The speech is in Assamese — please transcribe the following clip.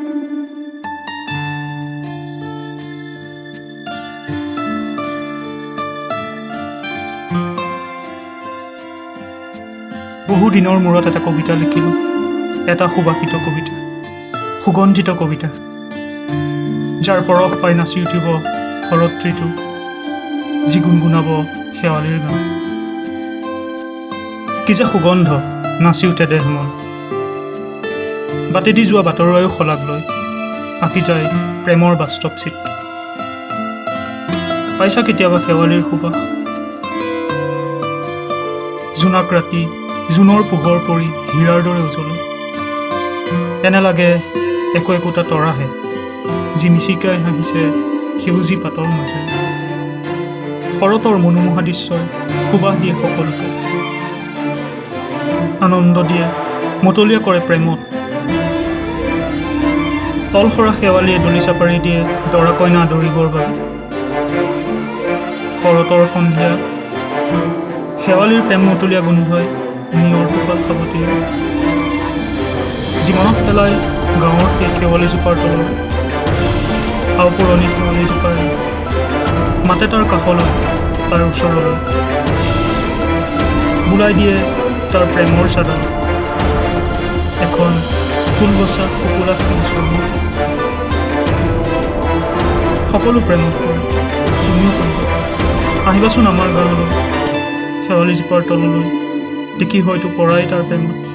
বহু দিনৰ মূৰত এটা কবিতা লিখিলোঁ, এটা সুবাসিত কবিতা, সুগন্ধিত কবিতা, যাৰ পৰশ পাই নাচি উঠিব শৰৎ ঋতু, যি গুণগুণাব শেৱালিৰ গান। কি যে সুগন্ধ, নাচি উঠে দেহ মন। বাটেদি যোৱা বাটৰুৱাইও শলাগ লয়, আঁকি যায় প্ৰেমৰ বাস্তৱ চিত্ৰ। পাইছা কেতিয়াবা শেৱালিৰ সুবাস? জোনাক ৰাতি জোনৰ পোহৰ পৰি হীৰাৰ দৰে উজ্বলে। এনে লাগে একো একোটা তৰাহে, যি মিচিকাই হাঁহিছে সেউজী পাতৰ মাজেৰে। শৰতৰ মনোমোহা দৃশ্যই সুবাস দিয়ে সকলোকে, আনন্দ দিয়ে, মতলীয়া কৰে প্ৰেমত। তলসৰা শেৱালিয়ে দলিচা পাৰি দিয়ে দৰা কইনা আদৰিবৰ বাবে। শৰতৰ সন্ধিয়া শেৱালিৰ প্ৰেম মতলীয়া গোন্ধই নিয়ৰ টোপাল সাৱটি লয়, যি মনত পেলায় গাঁৱৰ সেই শেৱালিজোপাৰ তলৰ আওপুৰণি শেৱালিজোপাই মাতে তাৰ কাষলৈ, তাৰ ওচৰলৈ, বোলাই দিয়ে তাৰ প্ৰেমৰ চাদৰ, এখন ফুল বচা শুকুলা শিল। সকলো প্ৰেমত পৰে, তুমিও পৰিবা। আহিবাচোন আমাৰ গাঁৱলৈ, শেৱালিজোপাৰ তললৈ, দেখি হয়তো পৰাই তাৰ প্ৰেমত।